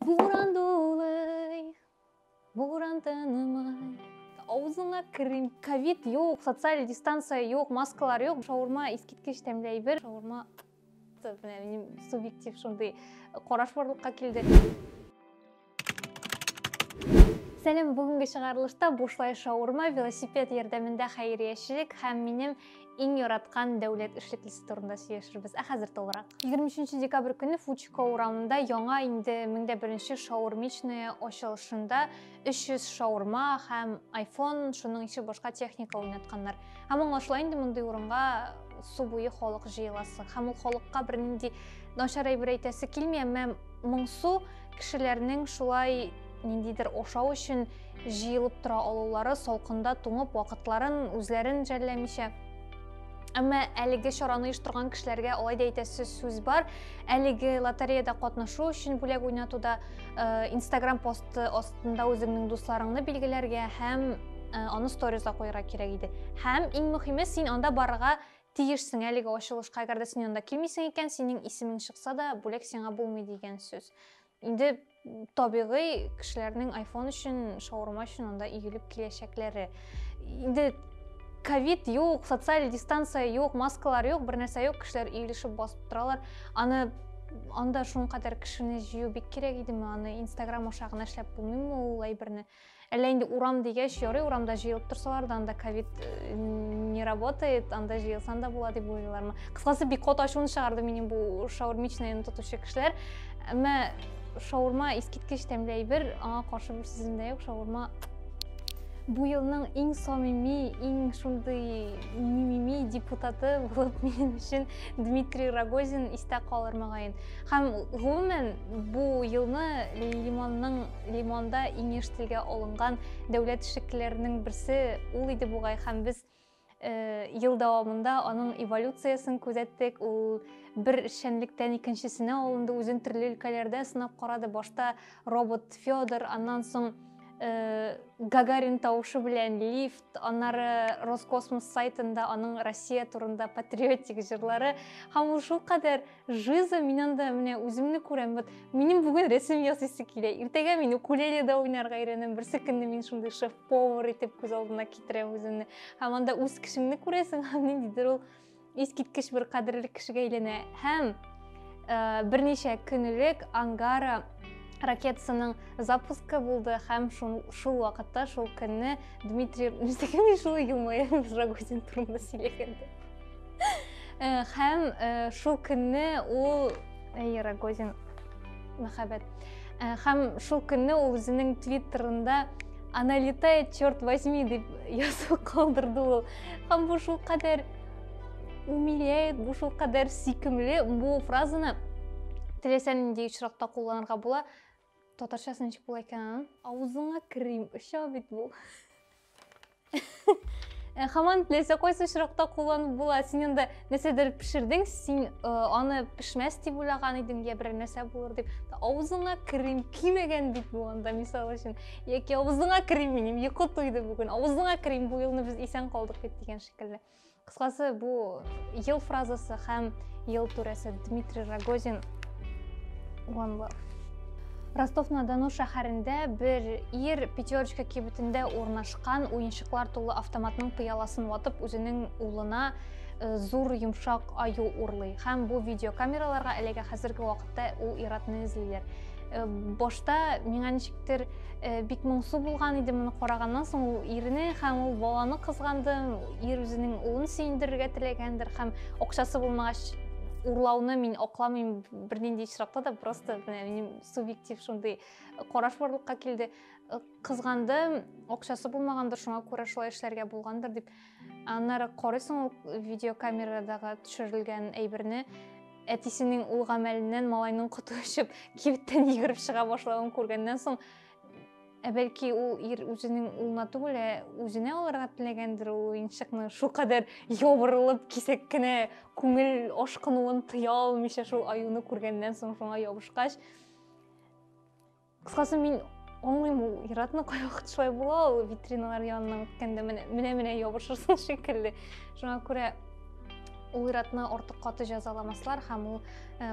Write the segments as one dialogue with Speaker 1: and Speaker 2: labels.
Speaker 1: Буран дулый, буран тынмый. Авызыңа керим. Ковид юк, социаль дистанция юк, маскалар юк. Шаурма искиткеч тәмле әйбер. Шаурма менә минем субъектив шундый караш барлыкка килде. Сәлем, бүгенге чыгарылышта бушлай шаурма, велосипед ярдәмендә хәйриячелек һәм минем иң яраткан дәүләт эшлеклесе турында сөйләшербез. Ә хәзер тулырак. 23 декабрь көне Фучика урамында яңа инде 1001 шаурмичная ачылышында 300 шаурма һәм iPhone, шуның ише башка техника уйнатканнар. Һәм аңлашыла инде, мондый урынга су буе халык җыеласы. Һәм ул халыкка бернинди начар әйбер әйтәсе килми, әмма моңсу кешеләрнең шулай ниндидер ашау өчен җыелып тора алулары, салкында туңып, вакытларын үзләрен жәлләмичә. Әмма әлеге чараны оештырган кешеләргә алай да әйтәсе сүз бар. Әлеге лотереяда катнашу өчен бүләк уйнатуда Инстаграм посты астында үзеңнең дусларыңны билгеләргә һәм аны сторизга куярга кирәк иде. Һәм иң мөһиме, син анда барырга тиешсең әлеге ачылышка. Әгәр дә син анда килмисең икән, синең исемең чыкса да, бүләк сиңа булмый дигән сүз. Инде табигый, кешеләрнең iPhone өчен, шаурма өчен анда иелеп киләчәкләре. Инде ковид юк, социаль дистанция юк, маскалар юк, бер нәрсә юк, кешеләр иелешеп басып торалар. Аны анда шуның кадәр кешене җыю бик кирәк идеме? Аны Инстаграм аша гына эшләп булмыймы ул әйберне? Әллә инде урам дигәч, ярый, урамда җыелып торсалар да, анда ковид не работает, анда җыелсан да була дип уйлыйлармы? Кыскасы, бик каты ачуын чыгарды минем бу шаурмичныйны тотучы кешеләр. Әмма шаурма искиткеч тәмле әйбер, аңа каршы бер сүзем дә юк, шаурма бу елның иң самими, иң шундый мимими депутаты булып минем өчен Дмитрий Рогозин истә калыр мөгаен. Һәм гомумән бу елны лимонның лимонда иң еш телгә алынган дәүләт эшлеклеләренең берсе ул иде бугай, һәм без ел дәвамында аның эволюциясен күзәттек. Ул бер эшчәнлектән икенчесенә алынды, үзен төрле өлкәләрдә сынап карады. Башта робот Федор, аннан соң Гагарин тавышы белән лифт, аннары Роскосмос сайтында аның Россия турында патриотик җырлары. Һәм ул шулкадәр жиза, мин анда менә үземне күрәм. Вот минем бүген рәсем ясыйсы килә. Иртәгә мин укулеледа уйнарга өйрәнәм. Берсе көнне мин шундый шеф-повар итеп күз алдына китерәм үземне. Һәм анда үз кешеңне күрәсең, һәм ниндидер ул искиткеч бер кадерле кешегә әйләнә. Һәм берничә көн элек Ангара ракетасының запускы булды, һәм шул вакытта, шул көнне Дмитрий, нәрсәгә мин шулай елмаям Рогозин турында сөйләгәндә? Һәм шул көнне ул, әй, Рогозин, мәхәббәт. Һәм шул көнне ул үзенең твиттерында «Она летает, черт возьми» дип язып калдырды ул. Һәм бу шул кадәр умиляет, бу шул кадәр сөйкемле. Бу фразаны теләсә нинди очракта кулланырга була. Татарчасы ничек була икән аның? Авызыңа керим, оча бит бу. Һаман теләсә кайсы очракта кулланып була. Син анда нәрсәдер пешердең, син аны пешмәс дип уйлаган идең, я берәр нәрсә булыр дип. Авызыңа керим, кимәгән бит бу анда, мисал өчен. Яки авызыңа керим, минем йокы туйды бүген. Авызыңа керим, бу елны без исән калдык бит дигән шикелле. Кыскасы, бу ел фразасы һәм ел түрәсе Дмитрий Рогозин, one love. Ростов-на-Дону шәһәрендә бер ир Пятерочка кибетендә урнашкан уенчыклар тулы автоматның пыяласын ватып, үзенең улына зур йомшак аю урлый. Һәм бу видеокамераларга эләгә, хәзерге вакытта ул ир-атны эзлиләр. Башта миңа ничектер бик моңсу булган иде моны караганнан соң, ул ирне һәм ул баланы кызгандым. Ир үзенең улын сөендерергә теләгәндер, һәм акчасы булмагач урлауны мин акламыйм бернинди очракта да, просто менә минем субъектив шундый караш барлыкка килде. Кызгандым, акчасы булмагандыр, шуңа күрә шулай эшләргә булгандыр дип. Аннары карыйсың ул видеокамерадагы төшерелгән әйберне, әтисенең ул гамәленнән малайның коты очып кибеттән йөгереп чыга башлавын күргәннән соң, ә бәлки ул ир үзенең улына түгел, ә үзенә алырга теләгәндер ул уенчыкны, шулкадәр ябырылып, кисәк кенә күңел ашкынуын тыя алмыйча шул аюны күргәннән соң шуңа ябышкач. Кыскасы, мин аңлыйм ул ир-атны, кайвакыт шулай була ул, витриналар яныннан үткәндә менә ябышырсың шикелле. Шуңа күрә ул ир-атны артык каты җәзаламаслар һәм ул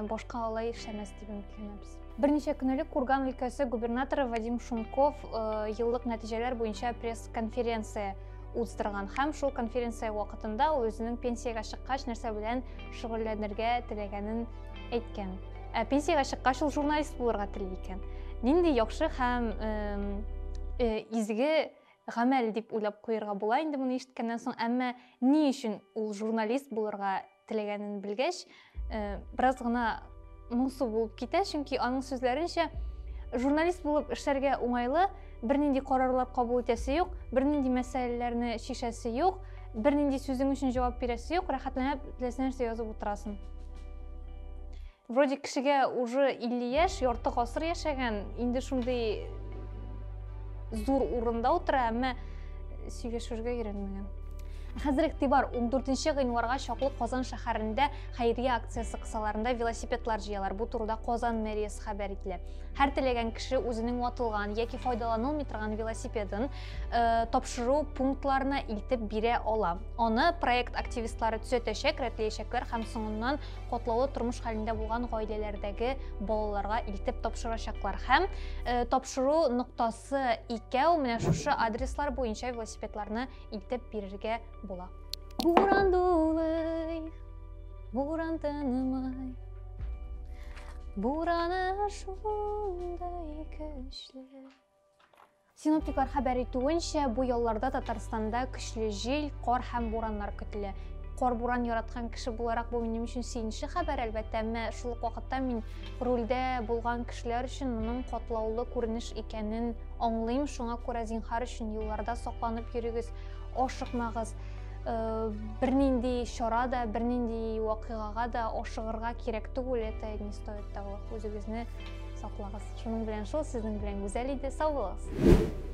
Speaker 1: башка алай эшләмәс дип өметләнәбез. Берничә көн элек Курган өлкәсе губернаторы Вадим Шумков еллык нәтиҗәләр буенча пресс-конференция уздырган һәм шул конференция вакытында ул үзенең пенсиягә чыккач нәрсә белән шөгыльләнергә теләгәнен әйткән. Ә пенсиягә чыккач ул журналист булырга тели икән. Нинди яхшы һәм изге гамәл дип уйлап куерга була инде моны ишеткәннән соң, әмма ни өчен ул журналист булырга теләгәнен белгәч, бераз гына моңсу булып китә, чөнки аның сүзләренчә, журналист булып эшләргә уңайлы, бернинди карарлар кабул итәсе юк, бернинди мәсьәләләрне чишәсе юк, бернинди сүзең өчен җавап бирәсе юк, рәхәтләнеп теләсә нәрсә язып утырасың. Вроде кешегә уже 50 яшь, ярты гасыр яшәгән, инде шундый зур урында утыра, әмма сөйләшергә өйрәнмәгән. Хәзер игътибар, 14 гыйнварга чаклы Казан шәһәрендә хәйрия акциясе кысаларында велосипедлар җыялар. Бу турыда Казан мэриясе хәбәр ителә. Һәр теләгән кеше үзенең ватылган яки файдаланылмый торган велосипедын тапшыру пунктларына илтеп бирә ала. Аны проект активистлары төзәтәчәк, рәтләячәкләр һәм соңыннан катлаулы тормыш хәлендә булган гаиләләрдәге балаларга илтеп тапшырачаклар. Һәм тапшыру ноктасы икәү, менә шушы адреслар буенча велосипедларны илтеп бирергә була. Буран дулый, буран тынмай, бураны шундай көчле. Синоптиклар хәбәр итүенчә, бу ялларда Татарстанда көчле җил, кар һәм бураннар көтелә. Кар-буран яраткан кеше буларак бу минем өчен сөенечле хәбәр, әлбәттә, әмма шул ук вакытта мин рульдә булган кешеләр өчен моның катлаулы күренеш икәнен аңлыйм. Шуңа күрә зинһар өчен юлларда сакланып йөрегез, ашыкмагыз. Бернинди чара да, бернинди вакыйгага да ашыгырга кирәк түгел, это не стоит того. Үзегезне саклагыз. Шуның белән шул, сезнең белән Гүзәл иде. Сау булыгыз.